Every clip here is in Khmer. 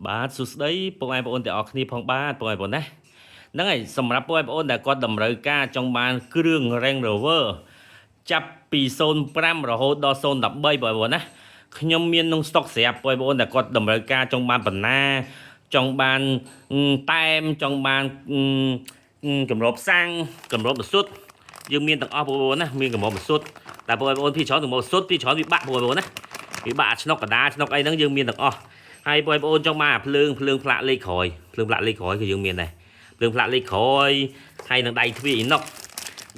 បាទសួស្តីពុកម៉ែបងប្អូនទាំងអស់គ្នាផងបាទពុកម៉ែបងប្អូនណាហ្នឹងហើយសម្រាប់ពុកម៉ែបងប្អូនដែលគាត់តម្រូវការចង់បានគ្រឿង Range Rover ចាប់ពី05រហូតដល់013បងប្អូនណាខ្ញុំមានក្នុងស្តុកស្រាប់បងប្អូនដែលគាត់តម្រូវការចង់បានបណ្ណាចង់បានតែមចង់បានកម្របសាំងកម្របម៉ាស៊ូតយើងមានទាំងអស់បងប្អូនណាមានកម្របម៉ាស៊ូតតែបងប្អូនពីច្រើនកម្របម៉ាស៊ូតពីច្រើនវាបាក់បងប្អូនណាវាបាក់ឆ្នុកកដាឆ្នុកអីហ្នឹងយើងមានទាំងអស់ហើយបងប្អូនចង់បានអាភ្លើងភ្លើងផ្លាកលេខក្រោយភ្លើងផ្លាកលេខក្រោយគឺយើងមានដែរភ្លើងផ្លាកលេខក្រោយហើយនឹងដៃទ្វារអ៊ីណុក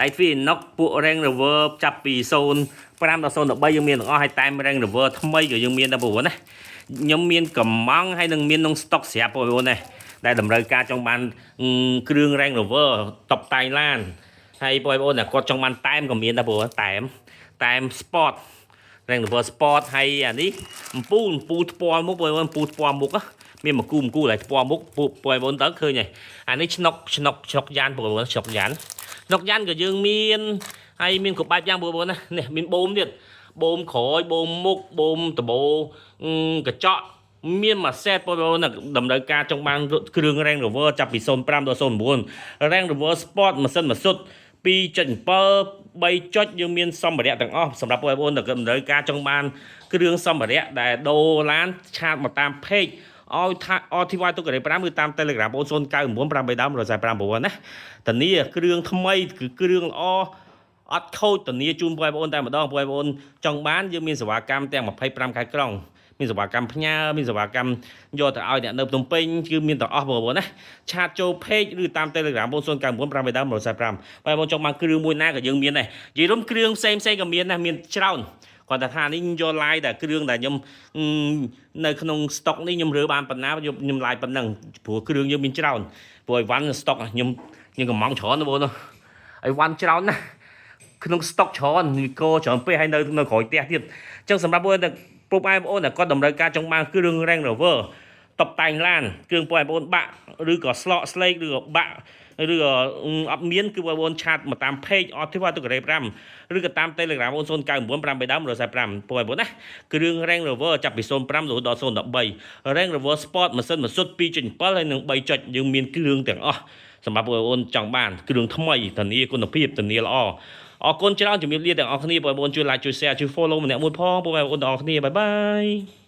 ដៃទ្វារ Inox ពួក Range Rover ចាប់ពី05ដល់013យើងមានទាំងអស់ហើយតែម Range Rover ថ្មីក៏យើងមានដែរបងប្អូនណាខ្ញុំមានកំងហើយនឹងមានក្នុង stock ស្រាប់បងប្អូនណាដែលតម្រូវការចង់បានគ្រឿង Range Rover តបតែងឡានហើយបងប្អូនដែលគាត់ចង់បានតែមក៏មានដែរបងប្អូនតែមតែម Sport Range Rover Sport ហើយអានេះអំពូលអំពូលថ្ពាល់មុខបងប្អូនអំពូលថ្ពាល់មុខមានមួយគូមួយគូឡើយថ្ពាល់មុខពួកបងប្អូនទៅឃើញហើយអានេះឆ្នុកឆ្នុកឆ្នុកយ៉ានបងប្អូនឆ្នុកយ៉ាន ឆ្នុកយ៉ាន់ក៏យើងមានហើយមានគ្រប់បែបយ៉ាងបងប្អូនណានេះមានបូមទៀតបូមក្រោយបូមមុខបូមដបោកញ្ចក់មានមួយសេតបងប្អូនណាតម្រូវការចង់បានគ្រឿង Range Rover ចាប់ពី05ដល់09 Range Rover Sport ម៉ាស៊ីនម៉ាស៊ុត2.7 3ចុចយើងមានសម្ភារៈទាំងអស់សម្រាប់បងប្អូនដែលតម្រូវការចង់បានគ្រឿងសម្ភារៈដែលដូរឡាន chat មកតាម page ឲ្យថា RTY ទុកការ៉េ5ឬតាម Telegram បង099 8ដើម149ណាធានាគ្រឿងថ្មីគឺគ្រឿងល្អអត់ខូចធានាជូនបងប្អូនតែម្ដងបងប្អូនចង់បានយើងមានសេវាកម្មទាំង25ខែក្រុងមានសេវាកម្មផ្ញើមានសេវាកម្មយកទៅឲ្យអ្នកនៅភ្នំពេញគឺមានទាំងអស់បងប្អូនណា chat ចូល page ឬតាម Telegram បង099 8ដើម145បងប្អូនចង់បានគ្រឿងមួយណាក៏យើងមានដែរនិយាយរួមគ្រឿងផ្សេងផ្សេងក៏មានដែរមានច្រើនគាត់តែថានេះយក live តែគ្រឿងដែលខ្ញុំនៅក្នុង stock នេះខ្ញុំរើបានប៉ុណ្ណាខ្ញុំខ្ញុំ live ប៉ុណ្ណឹងព្រោះគ្រឿងយើងមានច្រើនព្រោះអីវ៉ាន់ stock ខ្ញុំខ្ញុំកំងច្រើនណាបងអីវ៉ាន់ច្រើនណាស់ក្នុង stock ច្រើនវីកច្រើនពេកហើយនៅនៅក្រោយផ្ទះទៀតអញ្ចឹងសម្រាប់បងតែពុកម៉ែបងប្អូនដែលគាត់តម្រូវការចង់បានគ្រឿង Range Rover តបតែងឡានគ្រឿងបងប្អូនបាក់ឬក៏ស្លក់ស្លេកឬក៏បាក់ឬក៏អត់មានគឺបងប្អូន chat មកតាម page អត់ទេវតុការ៉េ5ឬក៏តាម Telegram 099 8ដើម145បងប្អូនណាគ្រឿង Range Rover ចាប់ពី05រហូតដល់013 Range Rover Sport ម៉ាស៊ីនម៉ាស៊ុត2.7ហើយនិង3ចុចយើងមានគ្រឿងទាំងអស់សម្រាប់បងប្អូនចង់បានគ្រឿងថ្មីធានាគុណភាពធានាល្អអរគុណច្រើនជំរាបលាទាំងអស់គ្នាបងប្អូនជួយ like ជួយ share ជួយ follow ម្នាក់មួយផងបងប្អូនទាំងអស់គ្នាbye bye.